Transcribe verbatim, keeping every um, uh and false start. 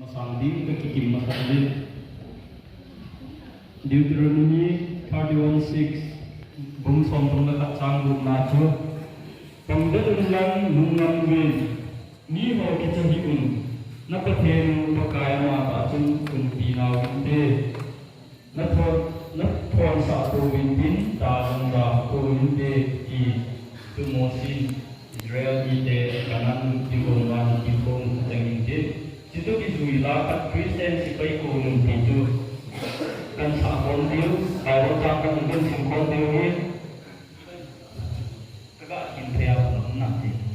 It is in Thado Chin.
Masang ding kakikim masang ding. Deuteronomy thirty-one six, bung somthum le khat chang gupna chu. Pang det un lang lungngam uvin, miho kicha hih un, na Pathen u Pakai ama tah chun umpi nau hinte. Na thon, na thonsah tou vin tin, ta jong ja tou vinte, ti chu Mosi in Israel mite Canaan lut ding uva ana tilkhou u chang in tin. Chutoh kijui la khat Christian sepai kou numpi chu kan sah khom diu, Bible chang kan, kan sim khom diu hi. Ka ga thim thei a, um na ti.